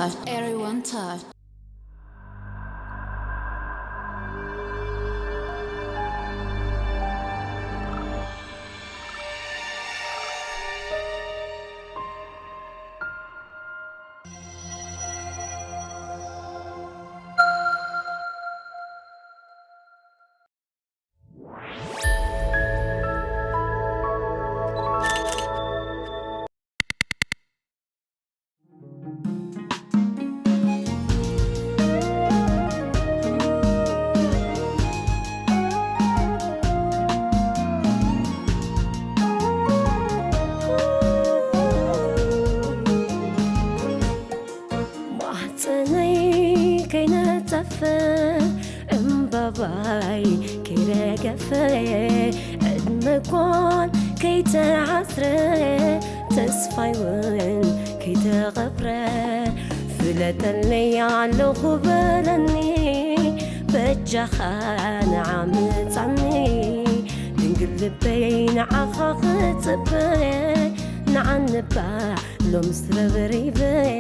Everyone touch. ማህፀነይ ከይነፀፈ እምባባይ ከይረገፈ ዕድመ ጓል ከይተዓስረ ተስፋይ እውን ከይተቐብረ ፍለጠለይ ኣለኹ በለኒ በጃኻ ንዓ ምጻኒ ድንግል ልበይ ንዓኻ ክጽበ ንዓንባ ሎምስ ረብሪበይ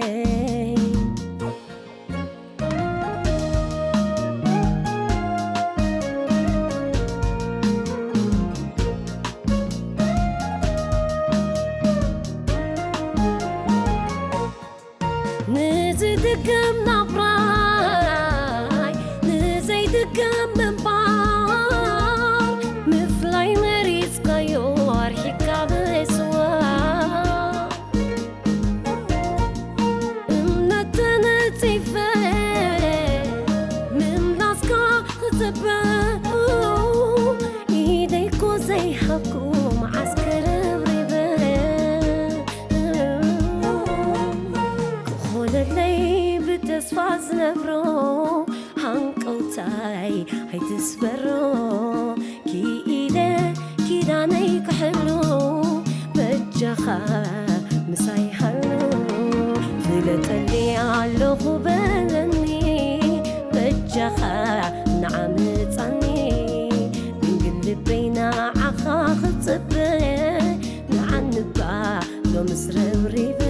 ንዝድገም ናብራይ ንዘይድገም ምንባር ምፍላይ መሪፅካዮ ኣርሒካ ብስዋ እምነት ተነፂፈ ምምላስካ ክፅበ ኢደይኮ ዘይሃብኩ መዓስ ከረብሪበ ክኾነለይ ብተስፋ ዝነብሮ ሃንቀውታይ ኣይትስበሮ ክኢለ ኪዳነይ ክሕሉ በጃኻ ምሳይ ሃሉ ፍለጠኒ ኣለኹ በለኒ በጃኻ ንዓምፃኒ ድንግል ልበይ ንዓኻ ክፅበ ንዓንባ ሎምስ ረብሪበ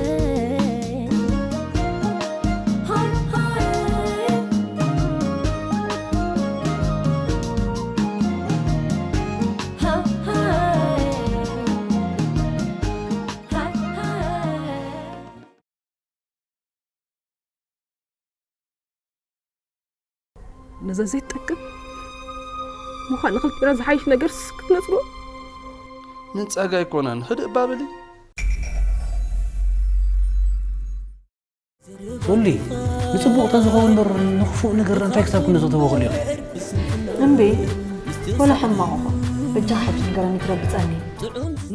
ነዛ ዘይትጠቅም ምዃን ንኽልቲና ዝሓይሽ ነገር ክትነጽጎ ምን ጸጋ ኣይኮነን ህድእ ባብሊ ሶሊ ንጽቡቕ ተዝኸውን እምበር ንኽፉእ ነገር እንታይ ክሳብ ክንዘተቦ ክእል ኢኹ እምቢ ወላ ሕማቕ እኾ በጃኻ ሓድሽ ንገረኒ ክረብጸኒ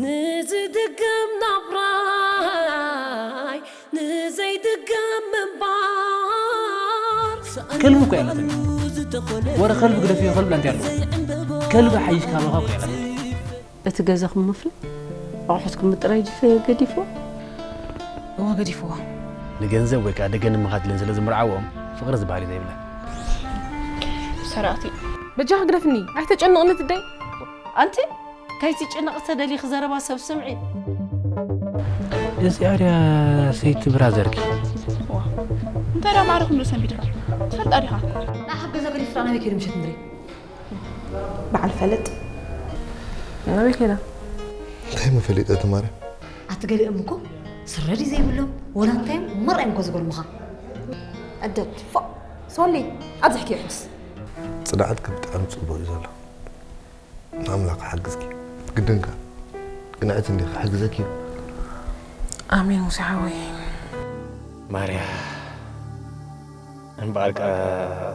ንዝድገም ናብራይ ንዘይድገም ምንባር ከልቢ እኮ ያላትን ወረ ከልቢ ግደፍዮ ከልቢ ኣንቲ ኣለዎ ከልቢ ሓይሽ ካባኻ እኮ ያላትን እቲ ገዛኹም መፍረ ኣቑሑትኩም ምጥራይ ጅፈ ገዲፍዎ እወ ገዲፍዎ ንገንዘብ ወይ ከዓ ደገ ንምኻት ኢለን ስለ ዝምርዓዎም ፍቕሪ ዝበሃል እዩ ዘይብለን። ሰራእቲ በጃኺ ግደፍኒ ኣይተጨንቕኒ ትደይ ኣንቲ ከይትጭነቕ ተደሊኺ ዘረባ ሰብ ስምዒ። እዚኣ ድያ ሰይቲ ብራዘርኪ? እንታይ ደኣ ማዕረ ክንዶ ሰንቢድካ ትፈልጣ ዲኻ? ንዓኻ ገዛ ገዲፍካ ናበይ ከይዱ ምሸት እንድሪ? በዓል ፈለጥ ናበይ ከይዳ? እንታይ መፈሊጠ እቲ ማርያም? ኣቲ ገሊኦም እኮ ስረ ድዩ ዘይብሎም ወላ እንታይ እዮም መርኣዮም እኮ ዝገርሙኻ። ኣደት ፎእ ሶሊ ኣብዚ ሕኪ ይሕምስ። ጽንዓትኪ ብጣዕሚ ጽቡቕ እዩ ዘሎ። ንኣምላኽ ክሓግዝኪ ግድንካ። ቅንዕቲ እንዲኺ ክሕግዘኪ እዩ። ኣሜን ሙሴ ሓወይ። ማርያ እምበኣር ከኣ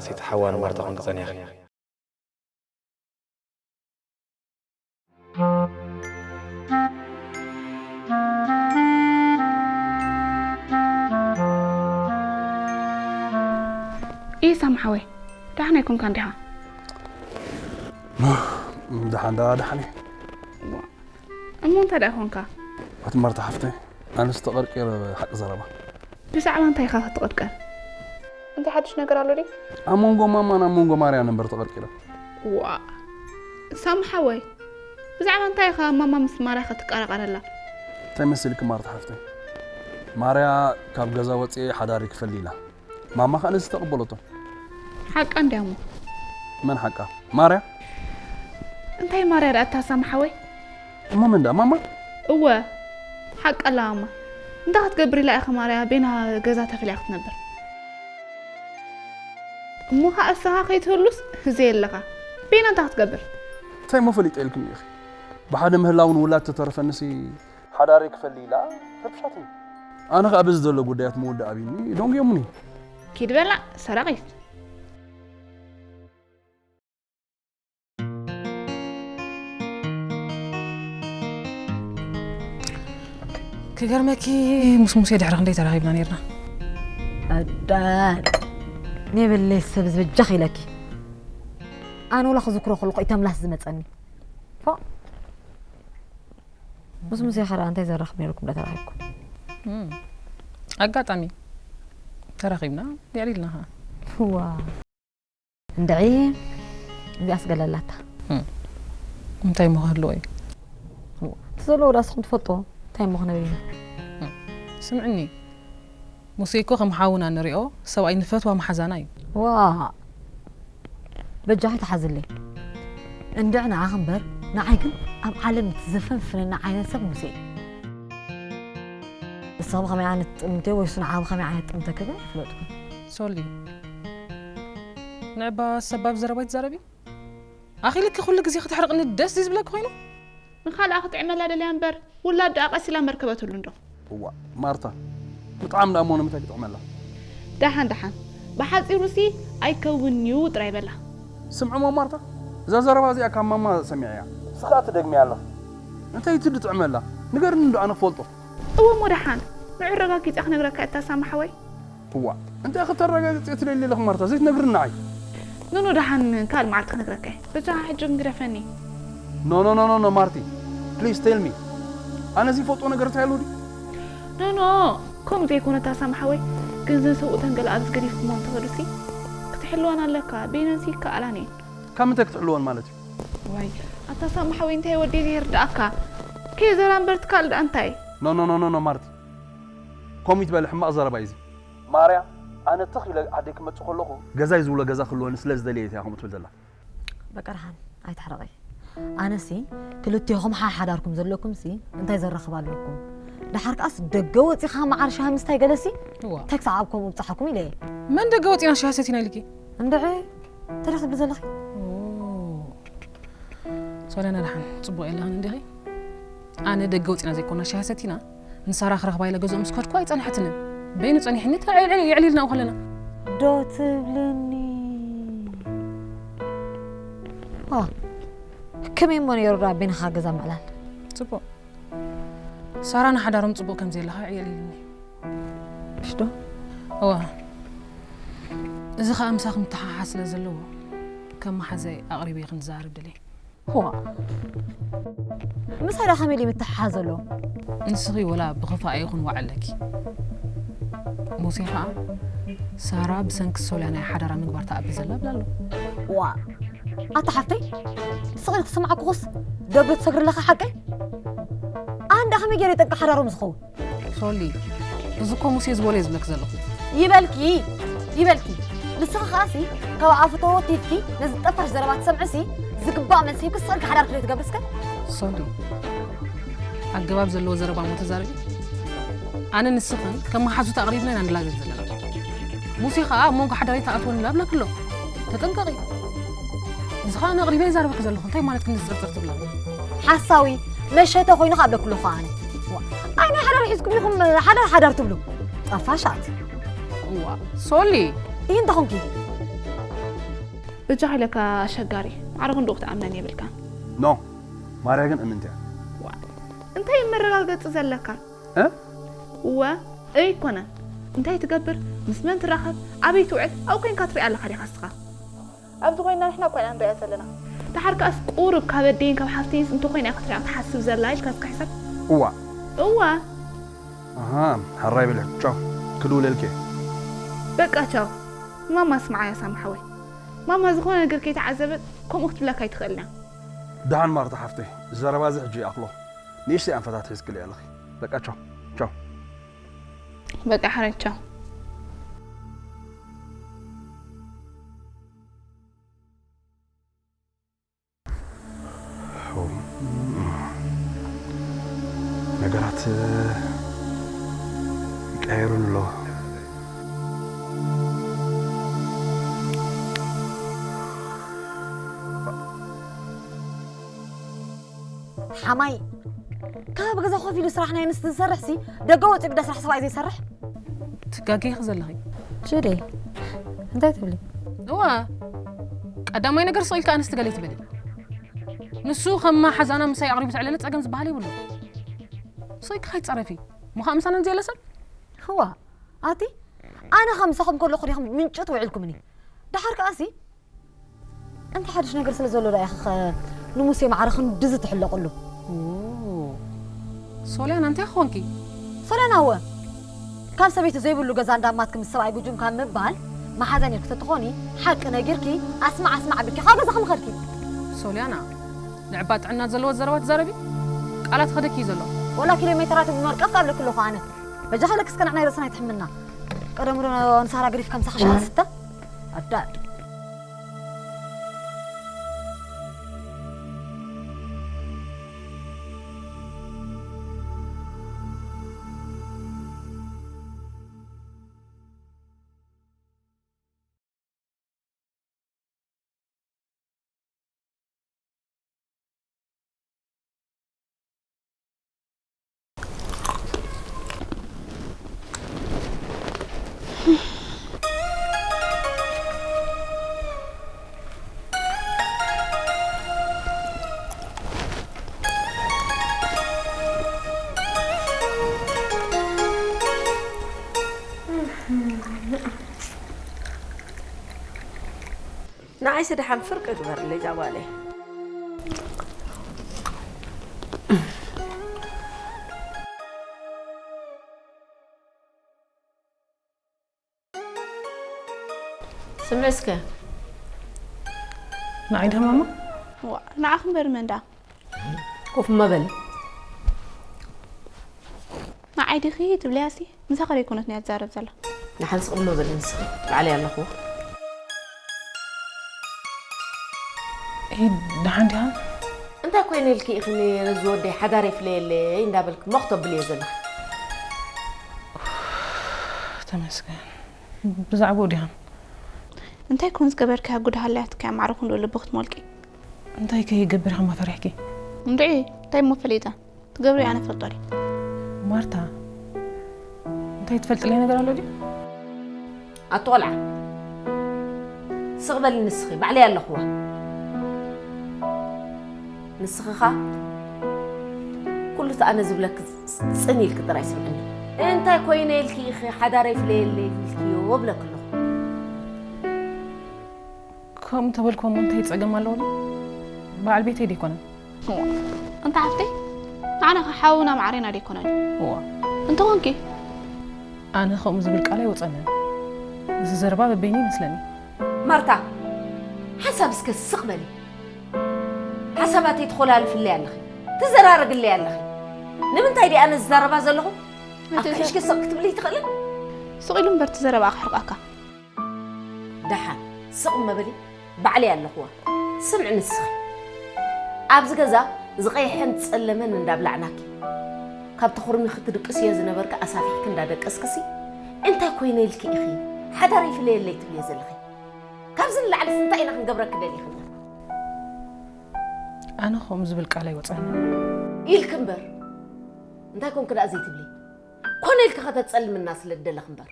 ሰይቲ ሓዋ ንማርታ ኮንኪ ጸኒሕኺ። ኢሳም ሓወይ ደሓን ኣይኮንካን ዲኻ? ደሓን ደኣ ደሓን እየ። እሞ እንታይ ደኣ ኮንካ? ኣቲ ማርታ ሓፍተይ ኣነስ ተቐርቂረ ሓቂ ዘረባ። ብዛዕባ እንታይ ኢኻ ክትቕርቀር? እንታይ ሓድሽ ነገር ኣሎ ድዩ? ኣብ መንጎ ማማን ኣብ መንጎ ማርያን እምበር ተቐርቂረ። ዋእ ሳሚ ሓወይ ብዛዕባ እንታይ ኢኻ ማማ ምስ ማርያ ክትቃራቐረላ? እንታይ መሲልኪ ማርታ ሓፍተይ? ማርያ ካብ ገዛ ወፂኤ ሓዳር ይክፈል ኢላ። ማማ ከኣ ነዚ ተቐበለቶ። ሓቃ እንድያ እሞ። መን ሓቃ? ማርያ? እንታይ ማርያ ደኣ እታ ሳሚ ሓወይ? እሞ መን ደኣ? ማማ? እወ ሓቃ ኣላ ማማ። እንታይ ክትገብር ኢላ ኢኻ ማርያ ቤና ገዛ ተፈልያ ክትነብር? እሞ ኸኣ እስኻ ከይትህሉስ ህዘ የለኻ። ቤና እንታይ ክትገብር? እንታይ እሞ ፈሊጠ ኢልክኒ ኢኺ? ብሓደ ምህላውን ውላድ ተተረፈንሲ ሓዳረይ ክፈሊ ኢላ ረብሻትኒ። ኣነ ኸኣ በዚ ዘሎ ጉዳያት ምውዳእ ኣብዩኒ ደንጉዮምኒ። ኪድ በላ ሰራቒት። ክገርመኪ ምስ ሙሴ ድሕሪ ክንደይ ተራኺብና ነርና። ኣዳን የብለይ ሰብ ዝበጃኽ ኢለኪ ኣነ ወላ ክዝክሮ ከለኹ ኢተምላስ ዝመፀኒ ፎ ምስ ሙሴ ኸ ደኣ እንታይ ዘራኽብ ነይርኩም ዶ ተራኺብኩም ኣጋጣሚ ተራኺብና የዕሊልና ኸዓ ዋ እንድዒ እዚኣስ ገለ ኣላታ እንታይ እሞ ክህልዎ እዩ እቲ ዘለዎ ዳስኹም ትፈልጥዎ እንታይ እሞ ክነበይና ስምዕኒ ሙሴ እኮ ከም ሓውና ንሪኦ ሰብኣይ ንፈትዋ መሓዛና እዩ ዋእ በጃኺ ተሓዝለይ እንድዒ ንዓኺ እምበር ንዓይ ግን ኣብ ዓለም እቲ ዘፈንፍነኒ ዓይነት ሰብ ሙሴ እዩ ንስኺ ብኸመይ ዓይነት ጥምተ ወይሱ ንዓ ብኸመይ ዓይነት ጥምተ ክብል ኣይፍለጥኩን ሶሊ ንዕባ ሰባብ ዘረባ ይትዛረቢ ኣኺልኪ ኩሉ ግዜ ክተሕርቕኒ ደስ ዝብለኪ ኮይኑ ንኻልኣ ክጥዕመላ ደልያ እምበር ውላድ ደኣ ቀስ ኢላ መርከበትሉ እንዶ። እዋ ማርታ ብጣዕሚ ደኣ እሞ ንምንታይ ክጥዕመላ? ደሓን ደሓን ብሓጺሩሲ ኣይከውንን'ዩ ጥራይ በላ። ስምዒ እሞ ማርታ እዛ ዘረባ እዚኣ ካብ ማማ ሰሚዐያ። ንስኺ ከኣ ትደግምያ ኣለኺ። እንታይ እቲ ድጥዕመላ? ንገርኒ እንዶ ኣነ ክፈልጦ። እወ እሞ ደሓን ንዑ ኣረጋጊጸ ክነግረካ እየ ኣታ ሳሚ ሓወይ። እዋእ እንታይ ክተረጋግጽ እየ ትደሊ ኣለኺ ማርታ ዘይትነግርኒ ንዓይ። ኖኖ ደሓን ካልእ መዓልቲ ክነግረካ እየ በጃኻ ሕጂ ግን ግደፈኒ። ኖኖኖኖኖ ማርቲ please tell me ኣነ ዝይፈልጦ ነገር እንታይ ኣሎ ድዩ? ኖኖ ከምኡ ዘይኮነ እታ ሳሚ ሓወይ ግን ዘን ሰብኡተን ገለ ኣብዚ ገዲፍኩሞም ትኸዱሲ ክትሕልወን ኣለካ በይነንሲ ይከኣላን እየን። ካብ ምንታይ ክትሕልወን ማለት እዩ? ዋይ ኣታ ሳሚ ሓወይ እንታይ ወዲ ዘይርድኣካ ከይዘራምበርት ካልእ ደኣ እንታይ? ኖኖኖኖኖ ማርቲ ከምኡ ይትበሊ ሕማቕ ዘረባ እዩ እዚ። ማርያ ኣነ ትኽ ኢለ ዓደይ ክመጽእ ከለኹ ገዛይ ዝብሎ ገዛ ክህልወኒ ስለ ዝደለየት እያ ከምኡ ትብል ዘላ። በቃ ደሓን ኣይትሕረቒ። ኣነሲ ክልቴኹም ሓሓዳርኩም ዘለኩምሲ እንታይ ዘራኽብ ኣለኩም? ደሓር ከኣስ ደገ ወጺኻ መዓር ሻሂ ምስታይ ገለሲ እዋ እንታይ ክሳዕ ኣብ ከምኡ ብጽሓኩም ኢለ እየ። መን ደገ ወጺና ሻሂ ሰቲና ኢልኪ? እንድዒ እንታይ ዲኺ ትብሊ ዘለኺ? ሶልያና ደሓን ጽቡቕ የለኽን እንዲኺ? ኣነ ደገ ወጺና ዘይኮና ሻሂ ሰቲና ንሳራ ክረኽባ ኢለ ገዝኦ ምስ ከድኩ ኣይጸንሐትንን። በይኑ ጸኒሕኒ ተዕልዕል የዕሊልና ከለና። ዶ ትብልኒ? ዋ ከመይ እሞ ነይሩ ዳ በይንኻ ገዛ ምዕላል? ጽቡቕ። ሳራ ንሓዳሮም ጽቡቕ ከም ዘየለኻ የዕሊልኒ። እሽ ዶ? እዋ። እዚ ኸኣ ምሳኺ ምትሓሓዝ ስለ ዘለዎ ከም መሓዛይ ኣቕሪበ ክንዛረብ ደልየ። ዋ ምሳይ ዳ ከመይ ድዩ ምትሕሓዝ ዘሎ? ንስኺ ወላ ብኽፋእ ይኹን ዋዕ ኣለኪ። ሙሴ ኸኣ ሳራ ብሰንኪ ሶልያ ናይ ሓዳራ ምግባር ትኣቢ ዘላ ብላ ኣሎ። ዋ ኣታ ሓፍተይ ንስኺ ክትስምዓኩኹስ ደብሪ ትሰግሪ ኣለኺ ሓቀይ? ኣንዳ ከመይ ገይረ ጠንቂ ሓዳሮም ዝኸውን? ሶሊ እዚ እኮ ሙሴ ዝበሎ እየ ዝብለኪ ዘለኹ። ይበልኪ ይበልኪ ንስኺ ከኣሲ ካብ ኣፍቶ ቲፍኪ ነዚ ጠፋሽ ዘረባ ትሰምዕሲ ዝግባእ መልሲ ሂብኪ ስቕልኪ ሓዳርኪ ዘይትገብሪ እስከ። ሶሊ ኣገባብ ዘለዎ ዘረባ እሞ ተዛረቢ። ኣነ ንስኽን ከም መሓዙት ኣቕሪብና ኢና ንላገብ ዘለና። ሙሴ ከኣ ኣብ መንጎ ሓዳረይ ትኣትወኒ ላብለኪ ኣሎ። ተጠንቀቒ። እዚ ኸኣ ኣነ ኣቕሪበ እየ ዛረበኪ ዘለኹ እንታይ ማለት ክንዲ ዝጽርጽር ትብላ። ሓሳዊ መሸተ ኮይኑ ካብ ለኩሉ ኸኣነ ኣይ ናይ ሓዳር ሒዝኩም ኢኹም ሓዳር ሓዳር ትብሉ ጠፋሻት ዋ ሶሊ ይህ እንተኾንኪ ብጃ ኢለካ ኣሸጋሪ ማዕረ ክንድኡ ክትኣምነን የብልካን ኖ ማርያ ግን እምንት እያ እንታይ መረጋገፂ ዘለካ እ እወ እይኮነን እንታይ ትገብር ምስ መን ትራኸብ ኣበይ ትውዕል ኣብኡ ኮይንካ ትሪኣ ኣለኻ ዲኻ እስኻ ኣብዚ ኮይና ንሕና እኳ ኢና ንሪኣ ዘለና። ደሓር ከኣስ ቁሩብ ካብ ኣደይን ካብ ሓፍተይንስ እንተኾይና እያ ክትሪኣ ትሓስብ ዘላ ኢልካ እስከ ሕሰብ። እዋ። እዋ። ኣሃ፣ ሕራይ በሊ። ቻው። ክድውለልኪ እየ። በቃ ቻው። ማማ ስምዓያ ሳሚ ሓወይ። ማማ ዝኾነ ነገር ከይተዓዘበት ከምኡ ክትብለካ ኣይትኽእልን እያ። ደሓን ማርታ ሓፍተይ፣ ዘረባ እዚ ሕጂ ይኣኽሎ። ንእሽተይ ኣንፈታት ሒዝክለይ ኣለኺ። በቃ ቻው። ቻው። በቃ ሕራይ፣ ቻው። ነገራት ይቀያየሩን ኣለዉ። ሓማይ ካብ ገዛ ኮፍ ኢሉ ስራሕ ናይ ኣንስቲ ዝሰርሕ ሲ ደገ ወፂኡ ግዳ ስራሕ ሰብኣይ ዘይሰርሕ። ትጋገይኺ ዘለኺ። ሽደ እንታይ ትብሊ? እዋ ቀዳማይ ነገር ስቕ ኢልካ ኣንስቲ ገለ ትበሊ። ንሱ ከም መሓዛና ምሳይ ኣቕሪቡ ተዕለለ ጸገም ዝበሃል ይብሉ። ስቕ ኢልካ ከይትጸረፊ። ምዃእ ምሳና ንዘየለ ሰብ? ህዋ ኣቲ ኣነ ከምሳኹም ከለኹ ዲኹም ምንጭት ውዒልኩምኒ። ደሓር ከኣሲ እንተ ሓድሽ ነገር ስለ ዘሎ ዶ ኢኺ ኸ ንሙሴ ማዕረ ክንድዚ ትሕለቕሉ? ሶልያና እንታይ ኾንኪ? ሶልያና እወ ካብ ሰበይቲ ዘይብሉ ገዛ እንዳማትኪ ምስ ሰብኣይ ጉጅም ካብ ምባል መሓዘን ኢልኪ ተትኾኒ ሓቂ ነጊርኪ ኣስማዕ ኣስማዕ ኣቢልኪ ካብ ገዛኺ ምኸድኪ። ሶልያና ንዕባ ጥዕና ዘለዎ ዘረባ ትዛረቢ? ቃላት ኸደኪ እዩ ዘሎ። ወላ ኪሎ ሜትራት ብመርቀፍ ካብ ለክለኹ ኣነ በጃ ከለክ እስከ ንዕናይ ርእስና ይትሕምና። ቀደም ዶ ንሳራ ግሪፍ ከምሳ ክሻ ስተ ኣዳድ ንዓይሲ ደሓን ፍርቂ ግበርለይ እዛ ጓለይ። ስምዒ እስከ። ንዓይ ድሃማማ? ዋእ ንዓኺ እምበር መን ደኣ? ኮፍ እማ በሊ። ንዓይ ዲኺ ትብልያሲ ምሳኺ ደይኮነትን እያ ትዛረብ ዘላ። ንሓንስ ቁም በሊ ንስኺ ባዕለይ ኣለኹ። ኢድ ደሓን ዲኻ? እንታይ ኮይነ ኢልኪ ኢኺ ነዚ ወደይ ሓዳር የፍለየለይ እንዳበልኪ ሞኽ ተብልዮ ዘለኺ? ተመስገን ብዛዕባኡ ዲኻ? እንታይ ኮን ዝገበርካያ ጉድ ሃልያትካ እያ ማዕረ ክንዶ ልቢ ክትሞልቂ? እንታይ ከይገብር ኢኻ እማ ፈሪሕኪ? እንድዒ እንታይ እሞ ፈሊጠ? ትገብርዮ ኣነ እፈልጦ ድየ? ማርታ እንታይ ትፈልጥለይ ነገር ኣሎ ድዩ? ኣቲ ቆልዓ ስቕ በሊ ንስኺ ባዕለይ ኣለኹዋ። ንስኺ ኸኣ ኩሉ እቲ ኣነ ዝብለኪ ጽን ኢልኪ ጥራይ ስምዕኒ። እንታይ ኮይነ ኢልኪ ኢኺ ሓዳረይ ፍለየለይ ኢልክዮ እብለኪ ኣለኹ። ከምኡ ተበልክዎ እሞ እንታይ ጸገም ኣለዎ? በዓል ቤተይ ደይኮነን። እዋ እንታ ሓፍተይ ንዓና ከ ሓውና ማዕሬና ደይኮነን እዩ? እዋ እንተኾንኪ ኣነ ከምኡ ዝብል ቃል ኣይወጸንን። እዚ ዘረባ በበይኑ ይመስለኒ። ማርታ ሓንሳብ እስከ ስቕ በሊ። ሓሳባተይ ትኾላልፍለይ ኣለኺ፣ ትዘራረግለይ ኣለኺ። ንምንታይ ድየ ኣነ ዝዛረባ ዘለኹ? ኣብቲ ሕሽኪ ስቕ ክትብሊ ይትኽእልን? ስቕ ኢሉ እምበር እቲ ዘረባ ክሕርቐካ። ደሓን ስቕ እመ በሊ፣ ባዕለይ ኣለኹዋ። ስምዒ ንስኺ ኣብዚ ገዛ ዝቐይሐን ዝጸለመን እንዳብላዕናኪ፣ ካብቲ ኩርሚኺ ትድቅስዮ ዝነበርኪ ኣሳፊሕኪ እንዳደቀስክሲ፣ እንታይ ኮይነ ኢልኪ ኢኺ ሓዳረይ ፍለየለይ ትብልዮ ዘለኺ? ካብዚ ንላዕሊስ እንታይ ኢና ክንገብረኪ ደሊኽና? ኣነ ከምኡ ዝብል ቃል ኣይወጸንን። ኢልኪ እምበር እንታይ ኮንኪ ደኣ ዘይትብሊ? ኮነ ኢልኪ ከተጸልምና ስለ ዝደለኺ እምበር።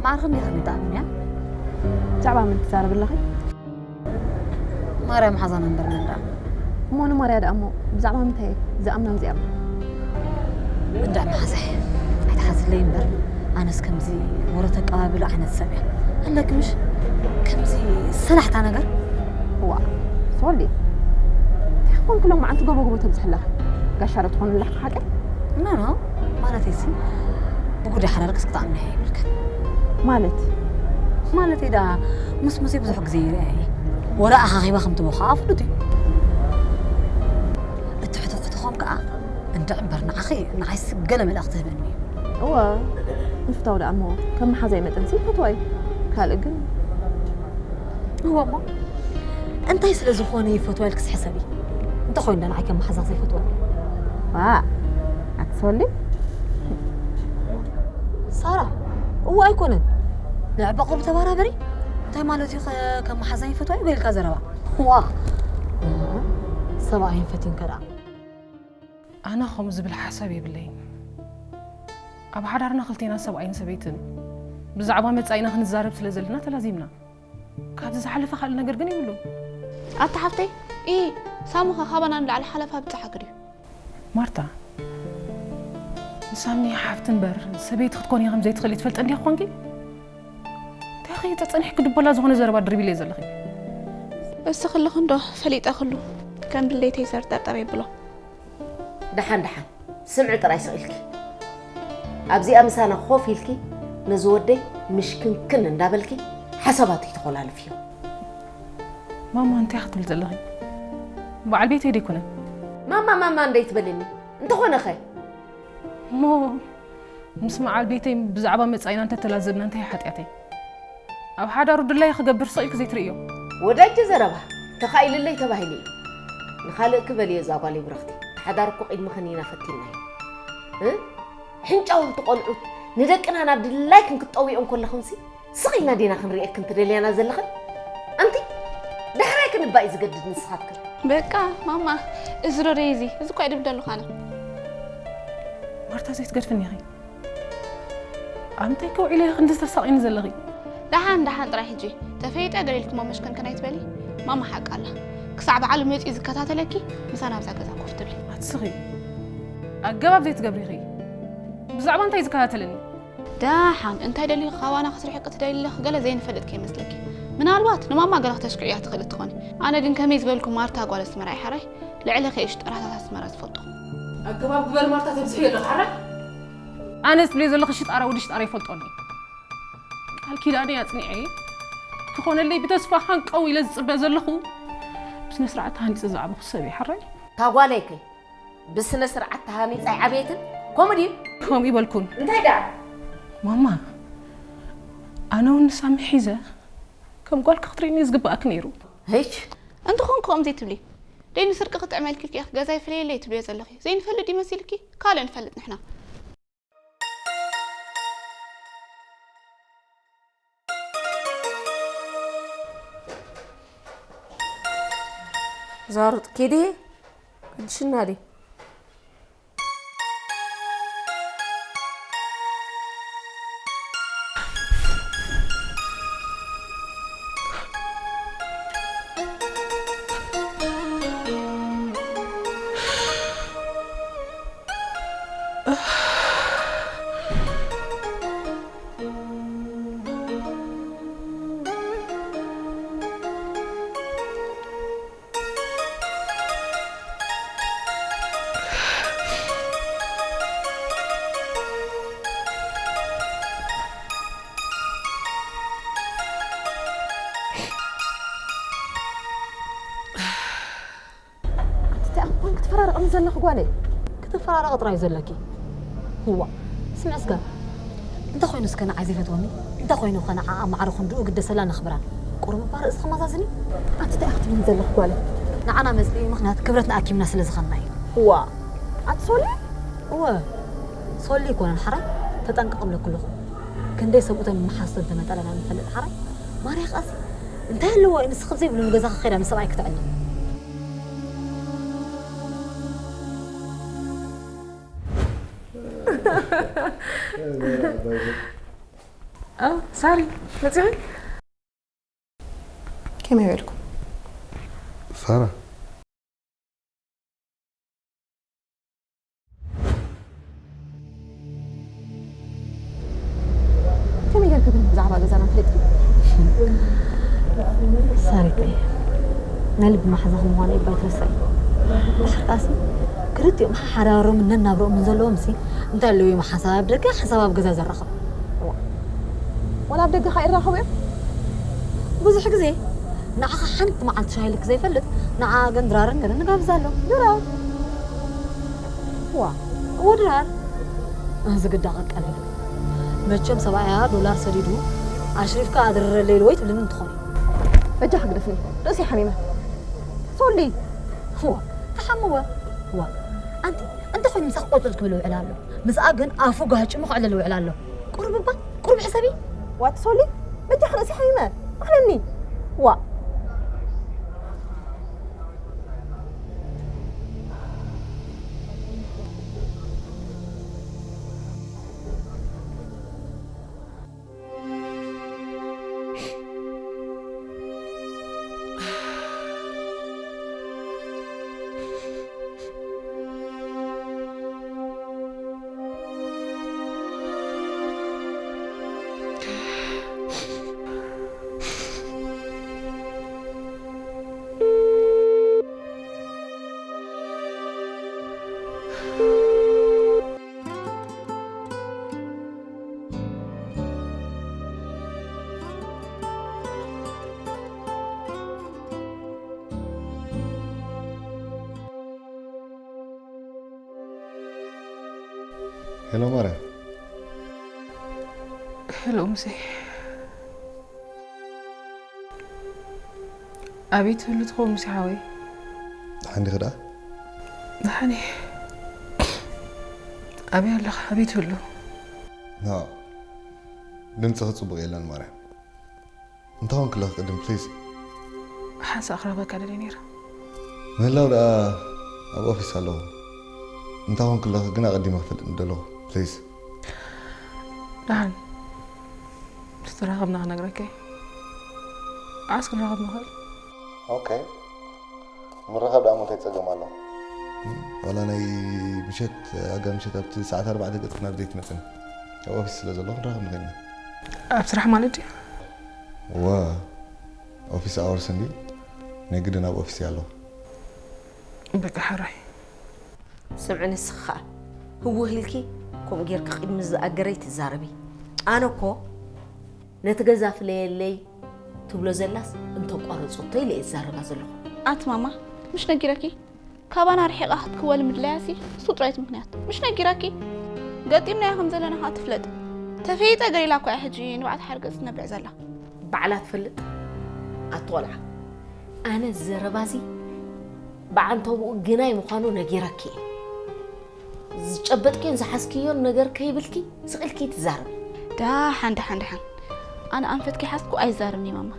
ማዕርኽን ዲኽን ይጠዓምንያ? ብዛዕባ መን ትዛረቢ ኣለኺ? ማርያም ሓዛና እምበር መን ደኣ? እሞ ንማርያ ደኣ እሞ ብዛዕባ ምንታይ እየ ዝኣምና እዚኣ? እንዳ መሓዛይ ኣይትሓዝለይ እምበር ኣነስ ከምዚ ወረ ተቀባብሉ ዓይነት ሰብ እያ ኣለኪ ምሽ ከምዚ ሰላሕታ ነገር ዋ ሶሊ እንታይ ኮንክ ሎም መዓልቲ ጎቦ ጎቦ ተብዝሕለኺ ጋሻ ዶ ትኾንለኺ ሓቀይ ኖኖ ማለተይሲ ብጉዳይ ሓዳር ክስክተኣምኒ እየ ይብልክን ማለት ማለተይ ደኣ ምስ ሙሴ ብዙሕ ግዜ ይርኣ እየ ወረ ኣኻኺባ ከምትቦ ከዓ ፍሉጥ እዩ ከም ከዓ እንድዒ እምበር ንዓኺ ንዓይስ ገለ መልእኽቲ ህበኒ እዩ። እወ ምፍታው ደኣ እሞ ከም መሓዛይ መጠን ሲ ይፈትዋ እዩ። ካልእ ግን እወ እሞ እንታይ ስለ ዝኾነ ይፈትዋ ኢልክስ ሕሰቢ። እንተኾይኑ ዶ ንዓይ ከም መሓዛ ዘይፈትዋ? ዋ ኣክሶሊ ሳራ እወ ኣይኮነን። ንዕበ ቁሩብ ተባራበሪ። እንታይ ማለት እዩ ከ ከም መሓዛ ይፈትዋ እዩ በልካ ዘረባ? ዋ ሰብኣይን ፈቲንከ ደኣ ኣነ ከምኡ ዝብል ሓሳብ የብለይን። ኣብ ሓዳርና ክልቴና ሰብኣይን ሰበይትን ብዛዕባ መጻኢና ክንዛረብ ስለ ዘለና ተላዚብና። ካብዚ ዝሓለፈ ካልእ ነገር ግን የብሉን። ኣታ ሓፍተይ ኢ ሳሙኻ ካባና ንላዕሊ ሓለፋ ብጻሓ ግድዩ። ማርታ ንሳሚ ሓፍቲ እምበር ሰበይቲ ክትኮኒ ከም ዘይትኽእሊ ትፈልጠ እንዲያ ክኾንኪ እንታይ ኸ ተጸኒሕኪ ድቦላ ዝኾነ ዘረባ ድርቢለይ ዘለኺ። እስኺ ኣለኺ እንዶ ፈሊጠ ክሉ ከም ድሌተይ ዘርጠርጠር የብሎ። ደሓን ደሓን ስምዒ ጥራይ ስቕ ኢልኪ ኣብዚኣ ምሳና ኮፍ ኢልኪ ነዚ ወደይ ምሽክንክን እንዳበልኪ ሓሳባቱ ይተኾላልፍዮ። ማማ እንታይ ክትብል ዘለኺ? በዓል ቤተይ ደይኮነ። ማማ ማማ እንደይትበልኒ እንተኾነኸ እሞ ምስ መዓል ቤተይ ብዛዕባ መጻኢና እንተተላዘብና እንታይ ሓጢኣተይ? ኣብ ሓዳሩ ድላይ ክገብር ስቕ ኢልኪ ዘይትርእዮ። ወዳጀ ዘረባ ተኻኢልለይ ተባሂሉ እዩ። ንኻልእ ክበልዮ እዛ ጓል ይብረኽቲ ተሓዳርኩ ቂድሚ ኸኒና ፈቲናዮ። እ? ሕንጫውንቲ ቆልዑት ንደቅና ናብ ድላይክን ክትጠውዮ እንከለኹንሲ ስቕ ኢልና ዲና ክንርእየክን ትደልያና ዘለኽን? ኣንቲ ዳሕራይ ክንባእ እዩ ዝገድድ ንስኻትክን። በቃ ማማ እዚ ዶ ደይ እዚ እዚ እኳ ይድብደሉ ኻነ። ማርታ ዘይትገድፍኒ ኢኺ። ኣምታይ ከውዒለ ኢኺ ክንዲ ዝተሳቒኒ ዘለኺ። ደሓን ደሓን ጥራይ ሕጂ ተፈይጠ ገሊልክሞ መሽከንከን ኣይትበሊ። ማማ ሓቂ ኣላ። ክሳዕ በዓሉ መጺኡ ዝከታተለኪ ምሳና ኣብዛ ገዛ ኮፍ ትብሊ። ኣትስኺ። ኣገባብ ዘይትገብሪ ኢኺ። ብዛዕባ እንታይ ዝከታተለኒ? ደሓን እንታይ ደሊኺ ካባና ክትርሕቂ ትደሊ ኣለኺ ገለ ዘይንፈልጥ ከይመስለኪ። ምናልባት ንማማ ገለ ክተሽክዕያ ትኽእሊ ትኾኒ። ኣነ ግን ከመይ ዝበልኩ ማርታ ጓል ኣስመራ እየ ሓራይ ልዕለኺ እየ ሽጣራታት ኣስመራ ዝፈልጦ። ኣገባብ ግበር ማርታ ተብዝሒ ኣለኺ ሓራይ። ኣነ ትብልዮ ዘለኺ ሽጣራ ወዲ ሽጣራ ይፈልጦኒ። ቃል ኪዳነይ ኣጽኒዐ ክኾነለይ ብተስፋ ሃንቀው ኢለ ዝጽበ ዘለኹ ብስነ ስርዓት ተሃኒጸ ዝዓበኹ ሰብ እየ ሓራይ። ታጓለይከ ብስነ ስርዓት ተሃኒጻ ኣይዓበየትን። ከምኡ ድዩ? ከምኡ ይበልኩን። እንታይ ደኣ? ማማ ኣነ እውን ንሳሚ ሒዘ ከም ጓልኪ ክትርእይኒ ዝግብኣኪ ነይሩ። ህች እንተኾንኩ ከምዚ ትብሊ ደይ ንስርቂ ክጥዕመልኪ ኢልኪ ኢኺ ገዛ ይፍለየለይ ትብልዮ ዘለኺ ዘይንፈልጥ ይመሲልኪ? ካልእ ንፈልጥ ንሕና። ዛሩጥ ኪዲ ክድሽና ዲ ኣንቲ እንታይ ኣንኳን ክትፈራረቕኒ ዘለኺ ጓለይ? ክተፈራረቒ ጥራይ ዘለኪ። እዋ ስምዒ እስከ እንታይ ኮይኑ እስከ ንዓይ ዘይፈትወኒ እንታይ ኮይኑ ኸ ንዓ ኣብ ማዕረ ክንድኡ ግደሰላ ነኽብራ። ቁሩብ እባ ርእስኺ መዛዝኒ። ኣንቲ እንታይ ክትብልኒ ዘለኺ ጓለይ? ንዓና መጽልኢ ምኽንያት ክብረትና ኣኪብና ስለ ዝኸና እዩ። እዋ ኣቲ ሶሊ? እወ ሶሊ ኣይኮነን ሓራይ ተጠንቀቕ እብለኪ ኣለኹ። ክንደይ ሰብኡተን መሓዝተን ተመጠለና ንፈልጥ ሓራይ ማርያ ኸኣሲ እንታይ ኣለዎ እዩ ንስኺ ዘይብሉ ንገዛኺ ከይዳ ምስ ሰብኣይ ክትዕሊ። ሳሪ መፂኺ? ከመይ በልኩም? ሳራ ከመይ ጌርኪ ግን ብዛዕባ ገዛና ፈሊጥኪ? ሳሪተይ ናይ ልቢ መሓዛኺ ምዃነይ እባ ኣይትረስዒ። ድሕርካሲ ክልቲኦም ሓሓዳሮምን ነናብርኦምን ዘለዎም ሲ እንታይ ኣለዎ እዮም ሓሳብ ኣብ ደገ ሓሳብ ኣብ ገዛ ዘራኽብ። ዋላ ኣብ ደገ ኸኣ ይራኸቡ እዮም? ብዙሕ ግዜ ንዓኻ ሓንቲ መዓልቲ ሻሂ ልክ ዘይፈልጥ ንዓ ግን ድራርን ገለን ንጋብዝ ኣሎ። ድራር ዋ፣ እዎ ድራር። እዚ ግዳ ቀቀልል። መቸም ሰብኣያ ዶላር ሰዲዱ ኣሽሪፍካ ኣድርረለይ ኢሉ ወይ ትብልኒ እንትኾን። በጃ ክግደፍኒ። ርእሲ ሓሚመ። ሶሊ። ዋ፣ ተሓምወ። ዋ፣ ኣንቲ እንታይ ኮይኑ ምሳኽ ቆጽል ክብል ውዕል ኣሎ። ምስኣ ግን ኣፉ ጋጭሙ ክዕልል ውዕል ኣሎ። ቁሩብ እባ፣ ቁሩብ ሕሰቢ። ዋት ሶሊ፣ በጃ ርእሲ ሓሚመ። ማለኒ። ዋ። ሄሎ ማርያ። ሄሎ ሙሴ። ኣበይ ትህሉ ትኸውን ሙሴ ሓወይ? ደሓን ዲኺ ደኣ? ደሓን እየ። ኣበይ ኣለኻ? ኣበይ ትህሉ? ኖ፣ ድምፅኺ ፅቡቕ የለን ማርያ። እንታይ ኾንክለኺ ቅድም ፕሊዝ? ሓንሳእ ክረኽበካ ደልየ ነይረ። ምህላው ደኣ ኣብ ኦፊስ ኣለኹ። እንታይ ኾንክለኺ ግን ኣቐዲመ ክፈልጥ ምደለኹ ፕሊዝ። ደሓን ምስ ተራኸብና ክነግረካ እየ። መዓስ ክንራኸብ ንኽእል? ኦኬ። ምርኻብ ደኣ እንታይ ጸገም ኣሎ? ዋላ ናይ ምሸት፣ ኣጋ ምሸት ኣብቲ ሰዓት ኣርባዕተ ገጽ ናብ ዘይትመጽኒ። ኣብ ኦፊስ ስለ ዘለኹ ክንራኸብ ንኽእል ኢና። ኣብ ስራሕ ማለት ድዩ? እወ፣ ኦፊስ ኣወርስ እንድዩ። ናይ ግድን ኣብ ኦፊስ እየ ኣለኹ። በቃ ሕራይ። ስምዒ ንስኺ ኸኣ ህውኽ ኢልኪ ከምኡ ጌርኪ ቅድሚ ዝኣገረይ ትዛረቢ። ኣነ እኮ ነቲ ገዛ ፍለየለይ ትብሎ ዘላስ እንተቋረጸቶ ኢለ እየ ዝዛረባ ዘለኹ። ኣቲ ማማ፣ ምሽ ነጊረኪ? ካባና ርሒቓ ክትክወል ምድላያሲ እሱ ጥራይ እቲ ምኽንያት። ምሽ ነጊረኪ? ገጢምናያ ከም ዘለና ኸኣ ትፍለጥ። ተፈይጠ ገሊላ እኮ እያ ሕጂ ንባዕታ ሓርገጽ ትነብዕ ዘላ። ባዕላ ትፈልጥ ኣቲ ቖልዓ። ኣነ እዚ ዘረባዚ ብዓንተቦኡ ግናይ ምዃኑ ነጊረኪ እየ። ዝጨበጥክዮን ዝሓዝክዮን ነገር ከይብልኪ ስቕ ኢልኪ ትዛረቢ። ደሓን፣ ደሓን፣ ደሓን። ኣነ ኣንፈት ከይሓዝኩ ኣይዛረብን እየ ማማ።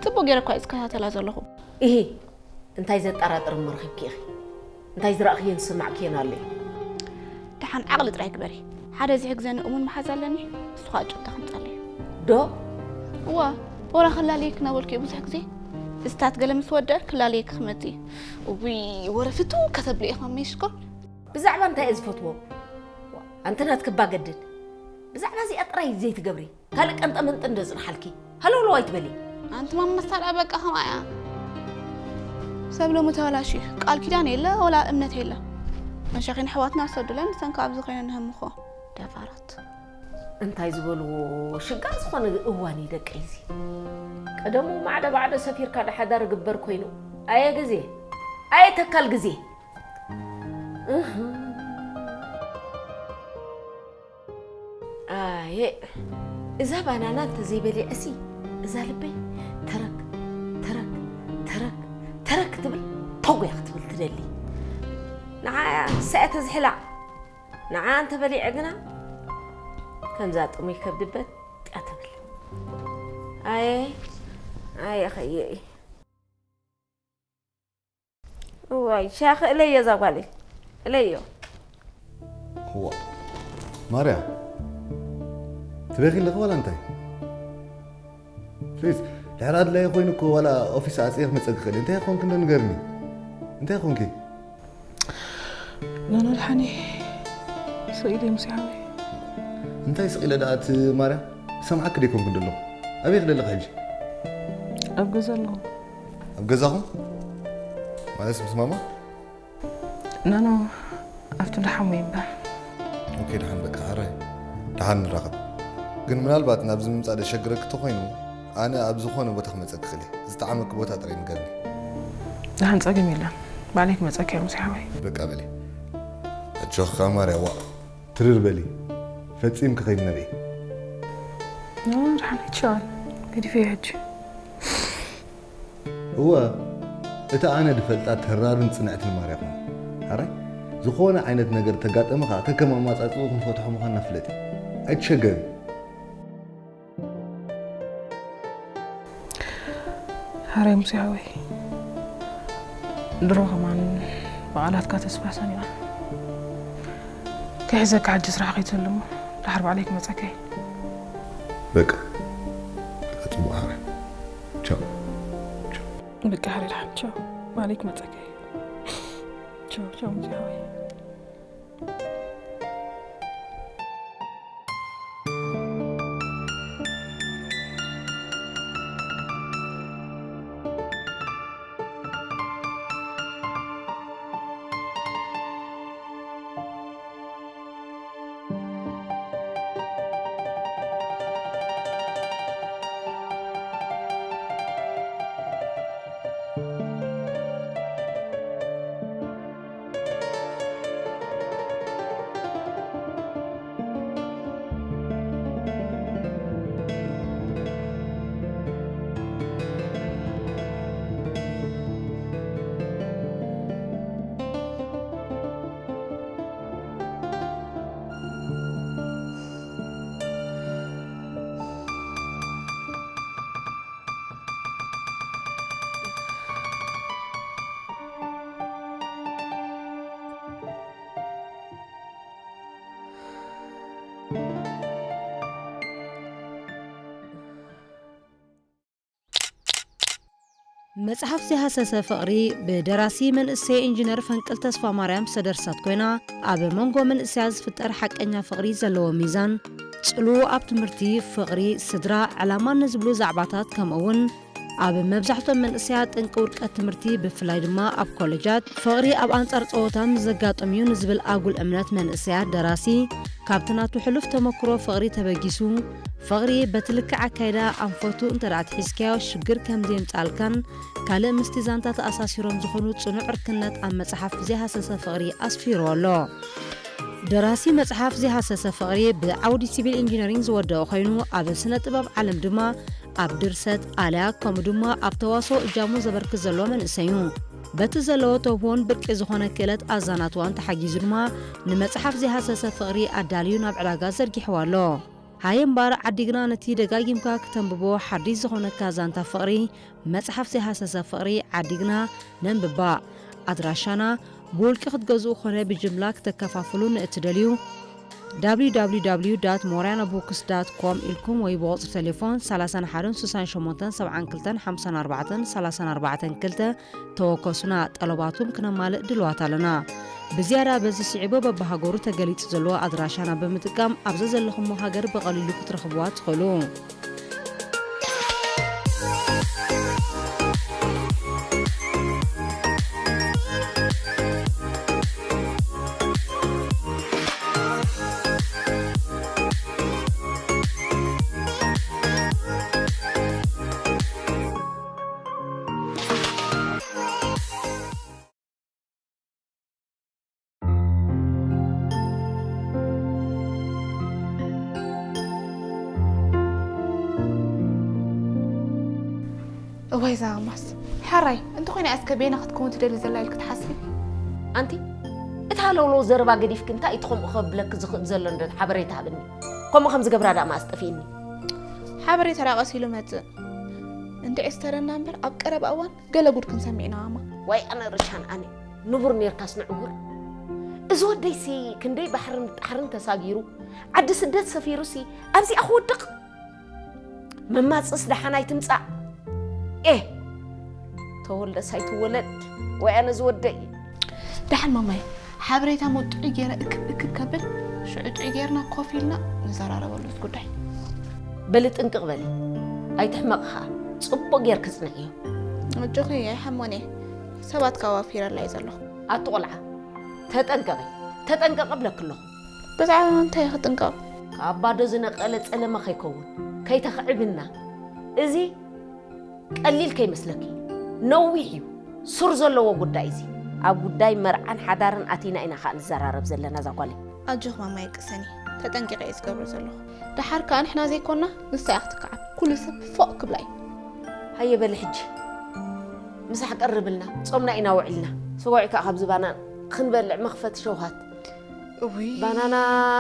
ጽቡቕ ገይረ እኳ እየ ዝከታተላ ዘለኹ። ኢሂ፣ እንታይ ዘጠራጥር እሞ ረኺብኪ ኢኺ? እንታይ ዝረኣኽዮን ዝሰማዕክዮን ኣሎ እዩ? ደሓን ዓቕሊ ጥራይ ግበሪ። ሓደ ዝሕግዘኒ እሙን መሓዛ ኣለኒ፣ ንሱ ኸኣ ጭብጣ ከምጻለይ። ዶ? እወ፣ ወላ ክላለየኪ እናበልኩ እየ ብዙሕ ግዜ። እስታት ገለ ምስ ወደአ ክላለየኪ ክመጽእ እዩ። እውይ፣ ወረ ፍትው ከተብሊ ኢኺ መሜ ሽኮር። ብዛዕባ እንታይ እየ ዝፈትዎ? ኣንቲ ናትኪ እባ ገድድ። ብዛዕባ እዚኣ ጥራይ ዘይትገብሪ። ካልእ ቀንጠመንጥን ዶ ጽንሓልኪ? ሃለውለው ኣይትበሊ። ኣንቲ ማማ መሳርያ በቃ ከምኣ እያ። ሰብ ሎሚ ተበላሽዩ። ቃል ኪዳን የለ፣ ወላ እምነት የለ። መሸኺን ኣሕዋትና ዝሰዱለን፣ ንሰን ከኣ ኣብዚ ኮይነን ንህምኾ። ደፋራት። እንታይ ዝበልዎ ሽጋር ዝኾነ እዋን እዩ ደቀይ እዚ። ቀደሙ ማዕዶ ባዕዶ ሰፊርካ ዶ ሓዳር እግበር ኮይኑ። ኣየ ግዜ፣ ኣየ ተካል ግዜ። እህ። ኣየ፣ እዛ ባናና እንተዘይበሊዐሲ፣ እዛ ልበይ ተረክ፣ ተረክ፣ ተረክ፣ ተረክ ትብል፣ ተው እያ ክትብል ትደሊ። ንዓ እያ፣ ንሳ እያ ተዝሕላ። ንዓ እንተበሊዐ ግና፣ ከምዛ ጥሙይ ከብዲ በጥ እያ ትብል። ኣየ፣ ኣየ ኸየኢ። እዋይ፣ ሻኺ እለዮ እዛ ጓለይ። እለዮ። እዋ። ማርያ፣ ትበኺ ኣለኺ ዋላ እንታይ? ፕሊዝ፣ ድሕሪ ኣድላዪ ኮይኑ እኮ ዋላ ኦፊስ ዓጽየ ክመጸኪ ክእል እየ። እንታይ ኮንኪ እንዶ ንገርኒ? እንታይ ኮንኪ? ኖኖ ደሓን እየ። ስቕ ኢለ ሙሴ ሓወይ። እንታይ ስቕ ኢለ ደኣ እቲ ማርያ? ሰምዓኪ ደይኮንኩ እንደለኹ። ኣበይ ኢኺ ዘለኺ ሕጂ? ኣብ ገዛ ኣለኹ። ኣብ ገዛኹም? ማለት ምስ ማማ? ኖኖ፣ ኣብቲ ደሓን ወይ እምበር። ኦኬ፣ ደሓን በቃ፣ ሕራይ። ደሓን ንራኸብ። ግን ምናልባት ናብዚ ምምጻእ ደሸግረኪ ተኾይኑ፣ ኣነ ኣብ ዝኾነ ቦታ ክመጸኪ ክእል እየ። ዝጠዓመኪ ቦታ ጥራይ ንገርኒ። ደሓን ጸገም የለን። ባዕለይ ክመጸኪ እየ፣ ሙሴ ሓወይ። በቃ በሊ። ሸኻ ማርያ፣ ዋእ፣ ትርር በሊ። ፈጺምኪ ከይትነብዒ። ኖ፣ ደሓን ኣይትሸዋል። ገዲፈዮ ሕጂ። እወ፣ እታ ኣነ ዝፈልጣ ተራርን ጽንዕትን ማርያ ኹኒ። ሓራይ፣ ዝኾነ ዓይነት ነገር ተጋጠመ ኸኣ ከከም ኣማጻጽኡ ክንፈትሖ ምዃንና ፍለጢ። ኣይትሸገሪ። ሓራይ ሙሴ ሓወይ፣ ድሮ ከማን ብቓላትካ ተስፋ ሰኒቐ። ክሕዘካ ሕጂ ስራሕ ከይትህሉ እሞ፣ ደሓር ባዕለይ ክመጸካ እየ። በቃ፣ በቃ፣ ጽቡቕ ሓራይ። ቻው። ቻው። በቃ ሓራይ፣ ደሓን ቻው። ባዕለይ ክመጸካ እየ። ቻው፣ ቻው ሙሴ ሓወይ። መጽሓፍ ዘይሃሰሰ ፍቕሪ ብደራሲ መንእሰይ ኢንጂነር ፈንቅል ተስፋማርያም ዝተደርሰት ኮይና፣ ኣብ መንጎ መንእሰያት ዝፍጠር ሓቀኛ ፍቕሪ ዘለዎ ሚዛን፣ ጽልው ኣብ ትምህርቲ፣ ፍቕሪ፣ ስድራ፣ ዕላማን ንዝብሉ ዛዕባታት፣ ከምኡ እውን ኣብ መብዛሕትኦም መንእሰያት ጠንቂ ውድቀት ትምህርቲ፣ ብፍላይ ድማ ኣብ ኮለጃት፣ ፍቕሪ ኣብ ኣንጻር ጸወታ ምስ ዘጋጥም እዩ ንዝብል ኣጉል እምነት መንእሰያት፣ ደራሲ ካብቲ ናቱ ሕሉፍ ተመክሮ ፍቕሪ ተበጊሱ፣ ፍቕሪ በቲ ልክዕ ኣካይዳ ኣንፈቱ እንተ ደኣ ኣትሒዝካዮ ሽግር ከም ዘየምጽኣልካን ካልእ ምስቲ ዛንታ ተኣሳሲሮም ዝኾኑ ጽኑዕ ዕርክነት ኣብ መጽሓፍ ዘይሃሰሰ ፍቕሪ ኣስፊርዎ ኣሎ። ደራሲ መጽሓፍ ዘይሃሰሰ ፍቕሪ ብዓውዲ ሲቪል ኢንጂነሪንግ ዝወደኦ ኮይኑ፣ ኣብ ስነ ጥበብ ዓለም ድማ ኣብ ድርሰት፣ ኣልያ ከምኡ ድማ ኣብ ተዋስኦ እጃሙ ዘበርክት ዘሎ መንእሰይ እዩ። በቲ ዘለዎ ተውህቦን ብርቂ ዝኾነ ክእለት ኣዛናትዋን ተሓጊዙ ድማ ንመጽሓፍ ዘይሃሰሰ ፍቕሪ ኣዳልዩ ናብ ዕዳጋ ዘርጊሕዋ ኣሎ። ሃየ እምበኣር ዓዲግና ነቲ ደጋጊምካ ክተንብቦ ሓዲሽ ዝኾነካ ዛንታ ፍቕሪ፣ መጽሓፍ ዘይሃሰሰ ፍቕሪ ዓዲግና ነንብባ። ኣድራሻና ብውልቂ ክትገዝኡ ኾነ ብጅምላ ክተከፋፍሉ ንእትደልዩ፣ www.morianabooks.com ኢልኩም ወይ ብቁጽሪ ቴሌፎን ሰላሳን ሓደን ስሳን ሸሞንተን ሰብዓን ክልተን ሓምሳን ኣርባዕተን ሰላሳን ኣርባዕተን ክልተ ተወከሱና። ጠለባትኩም ክነማልእ ድልዋት ኣለና። ብዝያዳ በዚ ስዒቡ በብሃገሩ ተገሊጹ ዘለዎ ኣድራሻና ብምጥቃም ኣብ ዘዘለኹሞ ሃገር ብቐሊሉ ክትረኽብዋ ትኽእሉ። እዋይ ዛማስ ሓራይ እንተኾይና እስከ ቤና ክትከውን ትደሊ ዘላ ኢልክ ትሓስቢ? ኣንቲ እቲ ሃለውለው ዘረባ ገዲፍክ እንታይ እቲ ከምኡ ከብለክ ዝኽእል ዘሎ እንደ ሓበሬታ ሃብኒ። ከምኡ ከም ዝገብራ ዳኣ መኣስ ጠፊእኒ። ሓበሬታ ዳኣ ቀስ ኢሉ መጽእ። እንድዒ ዝተረና እምበር ኣብ ቀረባ እዋን ገለ ጉድ ክንሰምዕ ኢና ኣማ። ዋይ ኣነ ርሻን ኣነ ንቡር ኔርካስ ንዕውር። እዚ ወደይሲ ክንደይ ባሕርን ጣሕርን ተሳጊሩ ዓዲ ስደት ሰፊሩሲ ኣብዚኣ ክወድቕ። መማጽእስ ደሓን ኣይትምጻእ። ኤህ ተወልደስ ኣይትወለድ። ወይ ኣነ ዝወደይ። ደሓን ማማይ ሓበሬታ መጥዑ ገይረ እክብ እክብ ከብል ሽዑ ጥዑይ ገይርና ኮፍ ኢልና ንዘራረበሉ እዚ ጉዳይ። በሊ ጥንቅቕ በሊ ኣይትሕመቕ ኸኣ ጽቡቕ ጌርኪ ጽንዕዮ። ኣጆኺ ኣይሓሞን እየ ሰባት ካብ ኣፊረላ እየ ዘለኹ። ኣቲ ቆልዓ ተጠንቀቒ ተጠንቀቒ እብለኪ ኣለኹ። ብዛዕባ እንታይ እየ ክጥንቀቕ? ካብ ባዶ ዝነቐለ ጸለመ ከይከውን ከይተኽዕብና። እዚ ቀሊል ከይመስለኪ ነዊሕ እዩ ሱር ዘለዎ ጉዳይ እዚ። ኣብ ጉዳይ መርዓን ሓዳርን ኣቲና ኢና ከኣ ንዘራረብ ዘለና እዛ ጓለይ። ኣጆኽ ማማይ ቅሰኒ፣ ተጠንቂቐ እየ ዝገብሮ ዘለኹ። ደሓር ከኣ ንሕና ዘይኮና ንሳ እያ ክትከዓብ። ኩሉ ሰብ ፎቕ ክብላ እዩ። ሃየ በሊ ሕጂ ምሳሕ ቀርብልና፣ ጾምና ኢና ውዕልና። ስጎዒ ከኣ ካብዚ ባናና ክንበልዕ መኽፈቲ ሸውሃት። እውይ። ባናና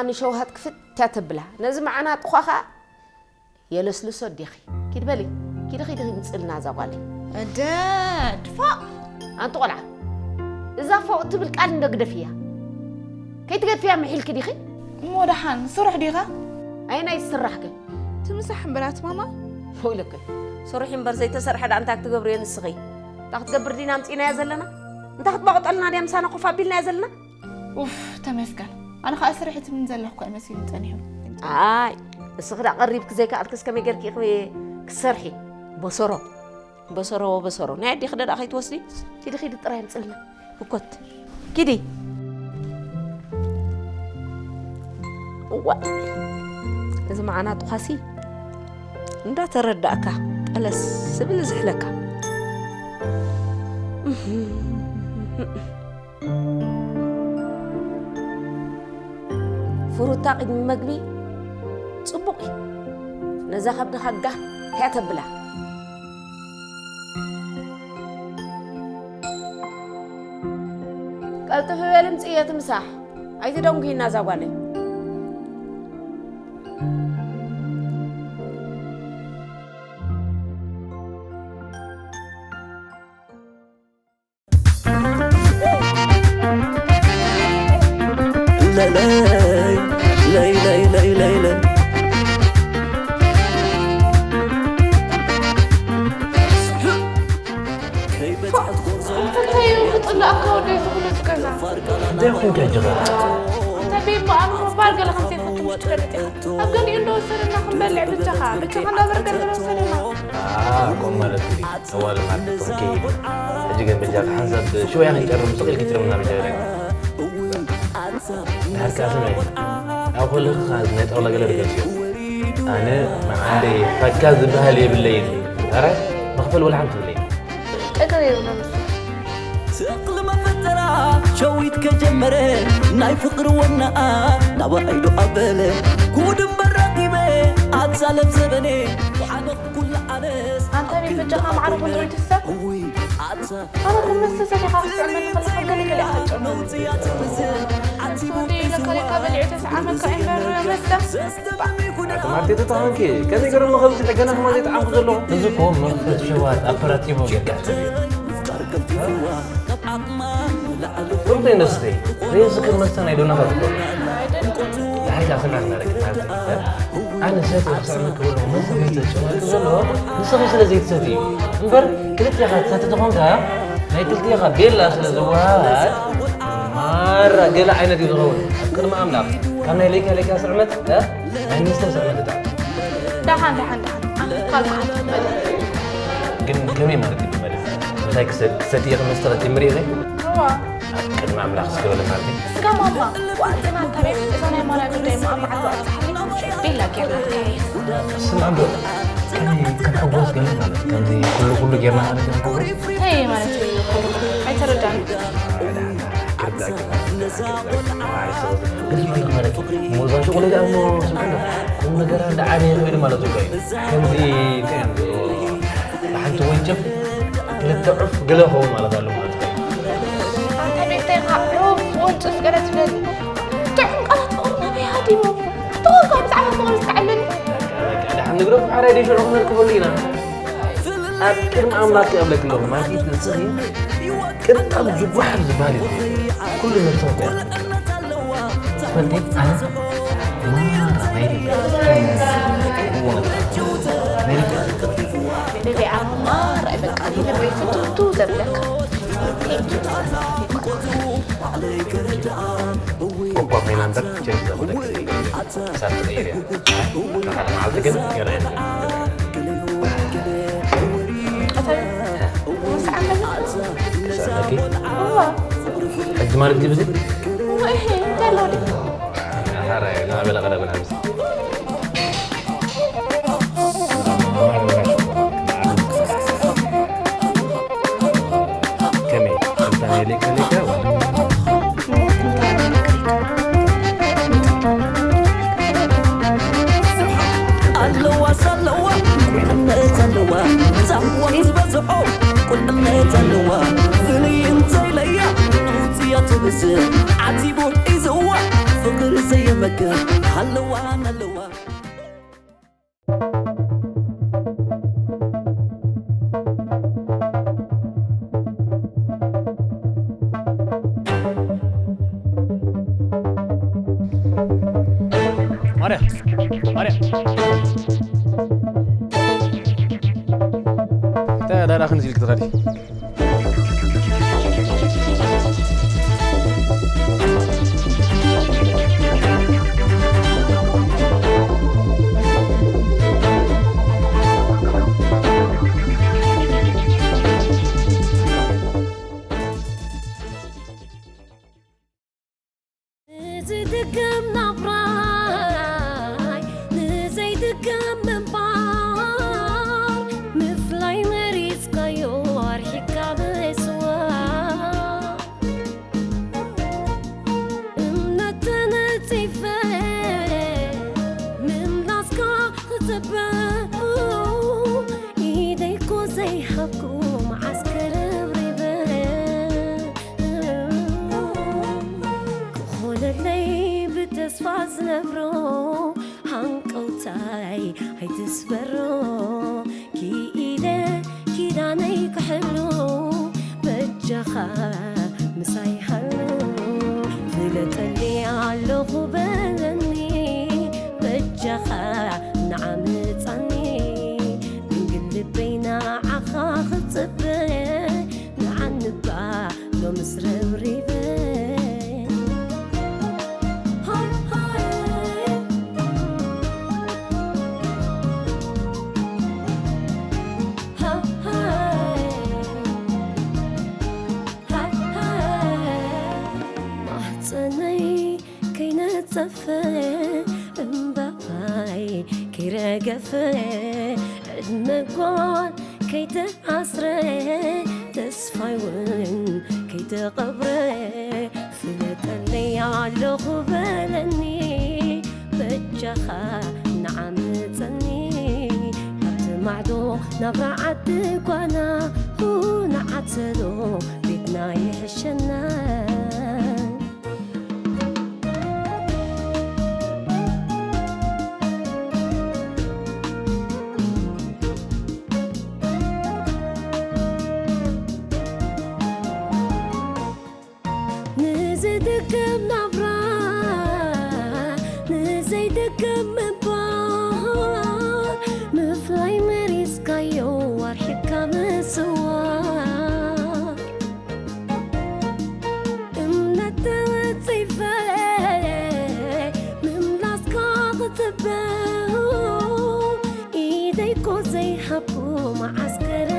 ንሸውሃት ክፍት እያ ተብላ። ነዚ መዓና ጥዃ ከኣ የለስልሶ ዲኺ። ኪድ በሊ፣ ኪዲ ኺዲ ኺምጽልና እዛ ጓለይ። እደ ድፋ። ኣንቲ ቆልዓ፣ እዛ ፎቕ ትብል ቃል እንዶ ግደፍያ። ከይትገድፍያ ምሒልኪ ዲኺ? እሞ ደሓን ስሩሕ ዲኻ? ኣየናይ ዝስራሕ ከ? ትምሳሕ እምበራት ማማ። ወይለከ፣ ስሩሒ እምበር ዘይተሰርሐ ደኣ እንታይ ክትገብርዮ ንስኺ? እንታይ ክትገብር ዲና ኣምጺእናያ ዘለና? እንታይ ክትባቕጠልና ድያ ምሳና ኮፍ ኣቢልናያ ዘለና? ኡፍ፣ ተመስገን። ኣነ ኸኣ ስርሒት ምን ዘለኹ እኮ እዩ መሲሉኒ ጸኒሑ። ኣይ፣ እስኺ ደኣ ቀሪብኪ ዘይከኣልክስ ከመይ ጌርኪ ኢኺ ክትሰርሒ? በሰሮ፣ በሰሮ፣ በሰሮ። ናይ ኣዴኺ ደኣ ከይትወስዲ? ኪዲ፣ ኪዲ ጥራይ ኣምጽልና። እኮት። ኪዲ። እዋ። እዚ መዓና ጥዃሲ እንዳተረዳእካ ጠለስ ዝብል ዝሕለካ። ፍሩታ ቅድሚ መግቢ ጽቡቕ እዩ። ነዛ ከብድኻ ጋህ እያ ተብላ። ቀልጥፊ በሊ ምጽእ እየ እቲ ምሳሕ። ኣይትደንጉይና እዛ ጓለይ። እንታይ ኾንካ ጅራ? ኣብ ገሊኡ እንዶ ወሰደና ክንበልዕ ብቻኻ፣ ብቻኻ እንዳ በርገር ገለ ወሰደና። ኣዎ፣ ከምኡ ማለት እዩ። እዋ፣ ልማድ ክትኮን ከይድ። ሕጂ ግን በጃኻ ሓንሳብ ሽወያ ክንጨርም ስቕ ኢልኪ ትረምና በጃኻ። ድሓር ከኣ ስምዒ፣ ኣብ ከለኺ ከኣ ናይ ጣውላ ገለ ርገጽዮ። ኣነ መዓንደይ ፈካ ዝበሃል የብለይን። ኣረ፣ መኽፈል ወላ ሓንቲ የብለይን። ቀደር የብሎን ንሱ። ስቕሊ መፈጠራ ሸዊት ከጀመረ ናይ ፍቕሪ ወናኣ ናባይ ዶ ኣበለ ጉድ እምበር ረኺበ ኣዛለብ ዘበነ ወሓለኽ ኩሉ ዓለስ ኣንታ ቤት በጃኻ ማዕረ ክንድሮ ይትሰብ? ኣነ ግን መስተ ሰቲኻ ክትጥዕመኒ ከለኻ ገለ ገለ ኢኻ ትጨምር። ወዲ ኢለ ከሊእካ በሊዐ ተስዓመካ እምበር መስተ። ኣቲ ማርቴ ተተኾንኪ ከመይ ገይሮም ንኸዚ ስለ ገና ከማን ዘይጠዓምኩ ዘለኹ። እዚ እኮ መኽፈት ሸዋት ኣፐራቲቮ ጌርካ ሕሰብ እዩ። ቁርጠይ ነስተይ ዘይስክር መስተ ናይ ዶናታት እኮ እዩ። ድሓር ከኣ ስምዓኒ ናረኪ ማርቴ። ኣነ ሰብ ክስዕመኪ ከሎ መስተ መስተ ዝጨመርኪ ዘሎ ንስኺ ስለ ዘይትሰቲ እዩ። እምበር ክልቴኻ ትሰቲ ተኾንካ ናይ ክልቴኻ ቤላ ስለ ዝወሃሃድ ማራ ገለ ዓይነት እዩ ዝኸውን። ኣብ ቅድሚ ኣምላኽ ካብ ናይ ለይካ ለይካ ስዕመት ናይ መስተ ስዕመት እታ። ደሓን ደሓን ደሓን ኣንተ ካልካ ትመለስ። ግን ከመይ ማለት እዩ ትመለስ? ምሳይ ክሰቲ ኢኺ መስተ ክትጅምሪ ኢኺ? እዋ። ኣብ ቅድሚ ኣምላኽ እስከ በለ ማርቴ። ስጋ ማማ ዋእ ግን ኣንታ ቤት እዛ ናይ ማርያ ጉዳይ እሞ ኣብ መዓልቲ ኣብጽሓለይ ሽዑ ቤላ ጌርና ንካየድ። ስምዓ እምበር ከመይ ክንሕጎስ ገለ ማለት ከምዚ ኩሉ ኩሉ ጌርና ማለት ኢና ንገብሮ? እንታይ ማለት እዩ ኩሉ ኩሉ? ኣይተረዳእን። ሞዛሹ ቆለ ደኣ እሞ ስምዓና ቁም ነገራ እንዳዓበየ ይኸይድ ማለት እኮ እዩ። ከምዚ እንታይ እዮም ዝብልዎ? ብሓንቲ ወንጭፍ ክልተ ዑፍ ገለ ክኸውን ማለት ኣሎ ማለት እዩ። ኣንታ ቤተይ ኢኻ ዑፍ ወንጭፍ ገለ ትብለኒ። ጥዑም ቃላት ፍቕሪ ናበይ ሃዲሙ? ተወልካ ብዛዕባ ፍቕሪ ዝተዓለኒ። በቃ ደሓን ንግደፎ ሓራይ ደይ ሽዑ ክነርክበሉ ኢና። ኣብ ቅድሚ ኣምላኽ ይኣብለኪ ኣለኹ ማርቲት ንስኺ ቅንጣብ ጅጓሕ ዝበሃል የብልኪ። ኩሉ ነብስኺ እኮ እያ ትፈልጢ ኣነ ማራ ናይ ልበይ ናይ ልበይ ልበይ ኣነ ማራ እዩ በቃ ናይ ልበይ ፍትውትው ዘብለካ። እኳ ኮይና እምበር ቸርች ዘኹደኪ ክሳብ ትቕይር እያ። ካልእ መዓልቲ ግን ይርአየኒ። ኣታ ወስዓመኒ ክስዕመኪ? እዋ። ሕጂ ማለት ድዩ ብዚ? እዋ፣ እሄ፣ እንታይ ኣለዎ ድዩ? ሓራይ፣ ናበለ ቀረብና ምስ ከመይ? እንታይ ኢለ ከመይ? ስዖ ቁልዕነት ኣለዋ ፍልይ እንተይለያ ንውፅያ ትብስ ዓቲቡ ሒዝዋ ፍቕሪ ዘየመከ ሃለዋ ናለዋ። ማርያ ማርያ እንታይ ኣዳዳ ክንዚ ኢልክ ትኸዲ። ንዝድገም ናብራይ ንዘይድገም ምንባር ምፍላይ መሪጽካዮ ኣርሒካ ምስዋር እምነት ተነጺፈ ምምላስካ ክጽበ ኢደይኮ ዘይሃብኩ መዓስ ከረብሪበ ክኾነለይ ብተስፋ ዝነብሮ ሃንቀውታይ ኣይትስበሮ ክኢለ ኪዳነይ ክሕሉ በጃኻ ምሳይ ሃሉ ፍለጠሊ ኣለኹ በለኒ በጃኻ ንዓምፃኒ ድንግል ልበይ ንዓኻ ክፅበ ንዓንባ ሎምስ ረብሪበ ማህፀነይ ከይነፀፈ እምባባይ ከይረገፈ ዕድመ ጓል ከይተኣስረ ተስፋይ እውን ከይተቐብረ ፍለጠለይ ኣለኹ በለኒ በጃኻ ንዓምፀኒ ኣብቲ ማዕዶ ናብራ ዓዲ ጓና ንዓተሎ ቤትና ይሕሸና ንዝድገም ናብራ ንዘይድገም ምባል ምፍላይ መሪፅካዮ ኣርሒካ ምስዋር እምነት ተወፂፈ ምምላስካ ክፅበ ኢደይኮ ዘይሃብኩ መዓስከረ